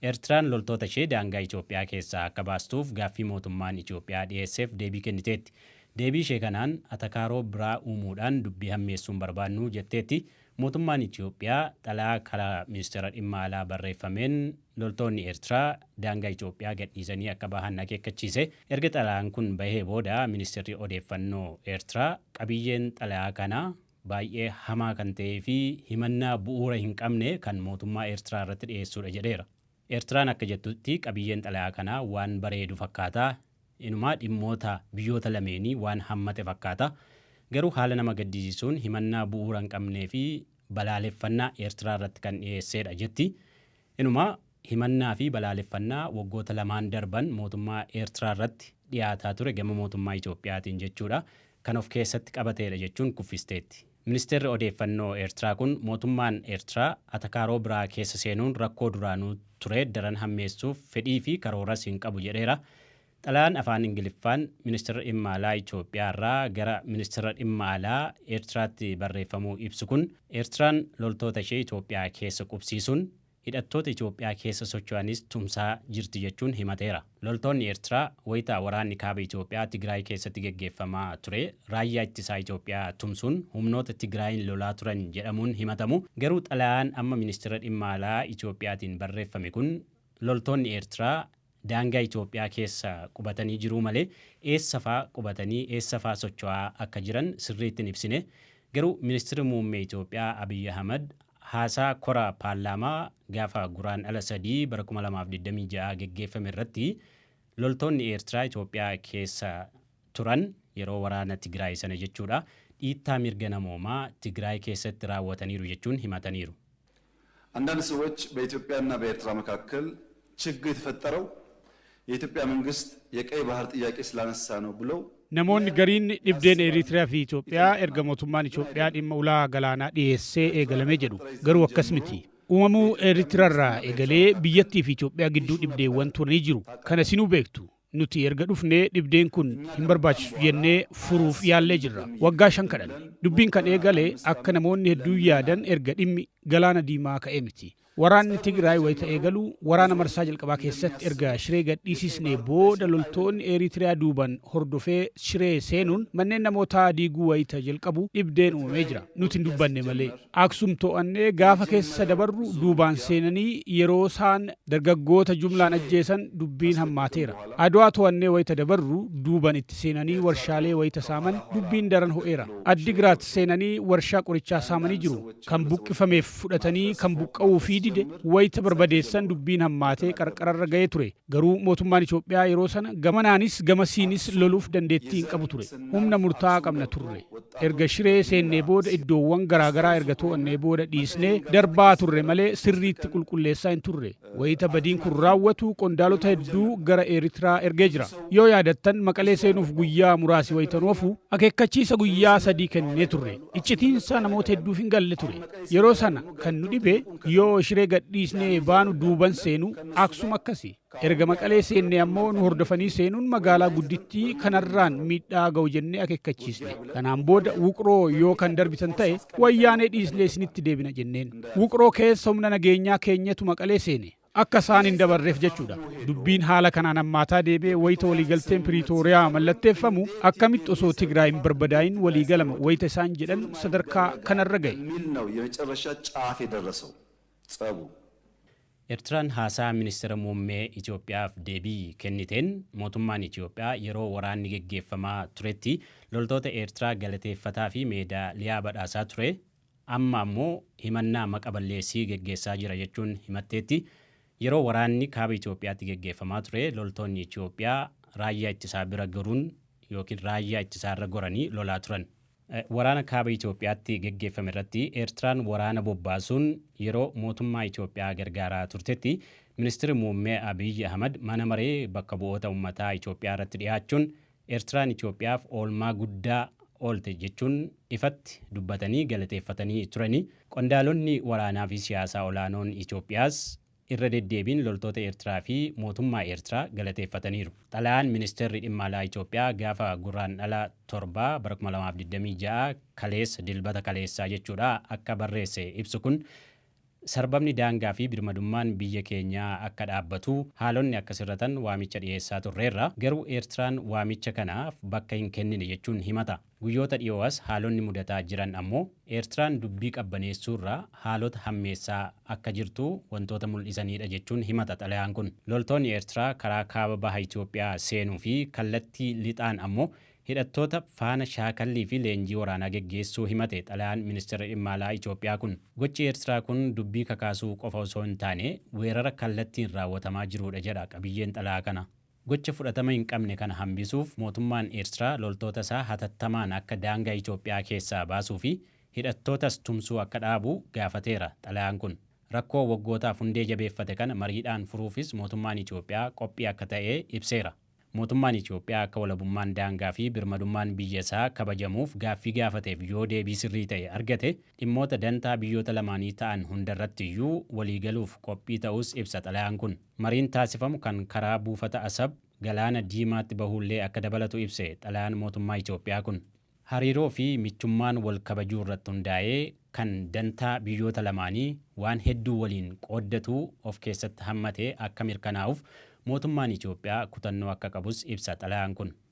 Eertiraan loltoota ishee daangaa Itoophiyaa keessaa akka baastuuf gaaffii mootummaan Itoophiyaa dhiyeesseef deebii kenniteetti. Deebii ishee kanaan atakaaroo biraa uumuudhaan dubbii hammeessuun barbaannu jetteetti. Mootummaan Itoophiyaa xalayaa karaa ministeera dhimma alaa barreeffameen loltoonni Eertiraa daangaa Itoophiyaa gadhiisanii akka bahan akeekkachiise. Erga xalayaan kun bahee booda ministeerri odeeffannoo Eertiraa qabiyyeen xalayaa kanaa baay'ee hamaa kan ta'ee fi himannaa bu'uura hin qabne kan mootummaa Eertiraa irratti dhiyeessuudha jedheera. Eertiraan akka jettutti qabiyyeen xalayaa kanaa waan bareedu fakkaata. Inumaa dhimmoota biyyoota lameenii waan hammate fakkaata. Garuu haala nama gaddisiisuun himannaa bu'uura hin qabnee fi balaaleffannaa Eertiraa irratti kan dhiyeessedha jetti. Inumaa himannaa fi balaaleffannaa waggoota lamaan darban mootummaa Eertiraa irratti dhiyaataa ture gama mootummaa Itoophiyaatiin jechuudha. Kan of keessatti qabateedha jechuun kuffisteetti. Ministeerri odeeffannoo Eertiraa kun mootummaan Eertiraa atakaaroo biraa keessa seenuun rakkoo duraanuu ture daran hammeessuuf fedhii fi karooras hin qabu jedheera. Xalayaan afaan Ingiliffaan ministeera dhimma alaa Itoophiyaa irraa gara ministeera dhimma alaa Eertiraatti barreeffamuu ibsu kun Eertiraan loltoota ishee Itoophiyaa keessa qubsiisuun hidhattoota Itoophiyaa keessa socho'anis tumsaa jirti jechuun himateera. Loltoonni Eertiraa wayita waraanni kaaba Itoophiyaa Tigraay keessatti geggeeffamaa ture raayyaa ittisaa Itoophiyaa tumsuun humnoota Tigraayin lolaa turan jedhamuun himatamu. Garuu xalayaan amma ministeera dhimma alaa Itoophiyaatiin barreeffame kun loltoonni Eertiraa daangaa Itoophiyaa keessa qubatanii jiruu malee eessa faa qubatanii eessa faa socho'aa akka jiran sirriitti hin ibsine. Garuu ministeerri muummee Itoophiyaa Abiyyi Ahmad haasaa kora paarlaamaa gaafa Guraandhala 3 bara 2026 geggeeffame irratti loltoonni Eertiraa Itoophiyaa keessa turan yeroo waraana Tigraay sana jechuudha dhiittaa mirga namoomaa Tigraay keessatti raawwataniiru jechuun himataniiru. አንዳንድ ሰዎች በኢትዮጵያና በኤርትራ መካከል ችግር የተፈጠረው የኢትዮጵያ መንግስት የቀይ ባህር ጥያቄ ስላነሳ ነው ብለው Namoonni gariin dhibdeen Eritiriyaa fi Itoophiyaa erga mootummaan Itoophiyaa dhimma ulaa galaanaa dhiyeessee eegalame jedhu. Garuu akkas miti. Uumamuu Eritiraarraa eegalee biyyattii fi Itoophiyaa gidduu dhibdeewwan turanii jiru. Kana sinuu beektu. Nuti erga dhufnee dhibdeen kun hin barbaachisu jennee furuuf yaallee jirra. Waggaa 5 kadhanne. Dubbiin kan eegale akka namoonni hedduun yaadan erga dhimmi galaana diimaa ka'ee miti. Waraanni Tigraay wayita eegalu waraana marsaa jalqabaa keessatti erga Shiree gadhiisisnee booda loltoonni Eritiriyaa duuban hordofee Shiree seenuun manneen namootaa diiguu wayita jalqabu dhibdeen uumamee jira. Nuti hin dubbanne malee. Aksum to'annee gaafa keessa dabarru duubaan seenanii yeroo isaan dargaggoota jumlaan ajjeesan dubbiin hammaateera. Adwaa to'annee wayita dabarru duuban itti seenanii warshaalee wayita saaman dubbiin daran ho'eera. Addigiraat seenanii warshaa qorichaa saamanii jiru. Kan buqqifameef fudhatanii kan buqqa'uu fi dide wayita barbadeessan dubbiin hammaatee qarqararra ga'ee ture. Garuu mootummaan Itoophiyaa yeroo sana gamanaanis gamasiinis loluuf dandeettii hin qabu ture. Humna murtaa'aa qabna turre. Erga Shiree seennee booda iddoowwan garaagaraa erga to'annee booda dhiisnee darbaa turre malee sirriitti qulqulleessaa hin turre. Wayita badiin kun raawwatu qondaalota hedduu gara Eeritiraa ergee jira. Yoo yaadattan Maqalee seenuuf guyyaa muraasi wayita nuufu akeekkachiisa guyyaa 3 kennee turre. Iccitiinsa namoota hedduuf hin galle ture. Yeroo sana kan nu dhibe yoo Shiree gadhiisnee baanu duuban seenu Aksum akkasi. Erga Maqalee seennee ammoo nu hordofanii seenuun magaalaa guddittii kanarraan miidhaa ga'u jennee akeekkachiisne. Kanaan booda Wuqroo yoo kan darbitan ta'e wayyaanee dhiisnee isinitti deebina jenneen. Wuqroo keessa humna nageenyaa keenyatu Maqalee seene. Akka isaan hin dabarreef jechuudha. Dubbiin haala kanaan hammaataa deebi'ee wayita waliigalteen Piriitooriyaa mallatteeffamu akkamitti osoo Tigraay hin barbadaa'in waliigalama wayita isaan jedhan sadarkaa kanarra ga'e. የሚል ነው የመጨረሻ ጫፍ የደረሰው ጸቡ። Eertiraan haasaa ministeera muummee Itoophiyaaf deebii kenniteen mootummaan Itoophiyaa yeroo waraanni geggeeffamaa turetti loltoota Eertiraa galateeffataa fi meedaaliyaa badhaasaa ture. Amma ammoo himannaa maqa balleessii geggeessaa jira jechuun himatteetti. Yeroo waraanni kaaba Itoophiyaatti geggeeffamaa ture loltoonni Itoophiyaa raayyaa ittisaa bira goruun yookiin raayyaa ittisaa irra goranii lolaa turan. Waraana kaaba Itoophiyaatti geggeeffame irratti Eertiraan waraana bobbaasuun yeroo mootummaa Itoophiyaa gargaaraa turtetti ministeerri muummee Abiyyi Ahmad mana maree bakka bu'oota uummataa Itoophiyaa irratti dhiyaachuun Eertiraan Itoophiyaaf oolmaa guddaa oolte jechuun ifatti dubbatanii galateeffatanii turani. Qondaalonni waraanaa fi siyaasaa olaanoon Itoophiyaas irra deddeebiin loltoota Eertiraa fi mootummaa Eertiraa galateeffataniiru. Xalayaan ministeerri dhimma alaa Itoophiyaa gaafa Guraandhala 7 bara 2026 kaleessa dilbata kaleessaa jechuudha akka barreesse ibsu kun Sarbamni daangaa fi birmadummaan biyya keenyaa akka dhaabbatu, haalonni akka sirratan waamicha dhiyeessaa turreerra. Garuu Eertiraan waamicha kanaaf bakka hin kennine jechuun himata. Guyyoota dhiyoo as haalonni mudataa jiran ammoo Eertiraan dubbii qabbaneessuurraa haalota hammeessaa akka jirtu wantoota mul'isanidha jechuun himata xalayaan kun. Loltoonni Eertiraa karaa kaaba baha Itoophiyaa seenuu fi kallattii lixaan ammoo hidhattoota faana shaakallii fi leenjii waraanaa geggeessuu himate xalayaan ministeera dhimma alaa Itoophiyaa kun. Gochi Eertiraa kun dubbii kakaasuu qofa osoo hin taane weerara kallattiin raawwatamaa jirudha jedha qabiyyeen xalayaa kana. Gocha fudhatama hin qabne kana hambisuuf mootummaan Eertiraa loltoota isaa hatattamaan akka daangaa Itoophiyaa keessaa baasuu fi hidhattootas tumsuu akka dhaabu gaafateera xalayaan kun. Rakkoo waggootaaf hundee jabeeffate kana mariidhaan furuufis mootummaan Itoophiyaa qophii akka ta'e ibseera. Mootummaan Itoophiyaa akka walabummaan daangaa fi birmadummaan biyya isaa kabajamuuf gaaffii gaafateef yoo deebii sirrii ta'e argate, dhimmoota dantaa biyyoota lamaanii ta'an hundarratti iyyuu waliigaluuf qophii ta'us ibsa xalayaan kun. Mariin taasifamu kan karaa buufata Asab galaana Diimaatti bahullee akka dabalatu ibse xalayaan mootummaa Itoophiyaa kun. Hariiroo fi michummaan wal kabajuu irratti hundaa'ee kan dantaa biyyoota lamaanii waan hedduu waliin qooddatu of keessatti hammatee akka mirkanaa'uuf mootummaan Itoophiyaa kutannoo akka qabus ibsa xalayaan kun.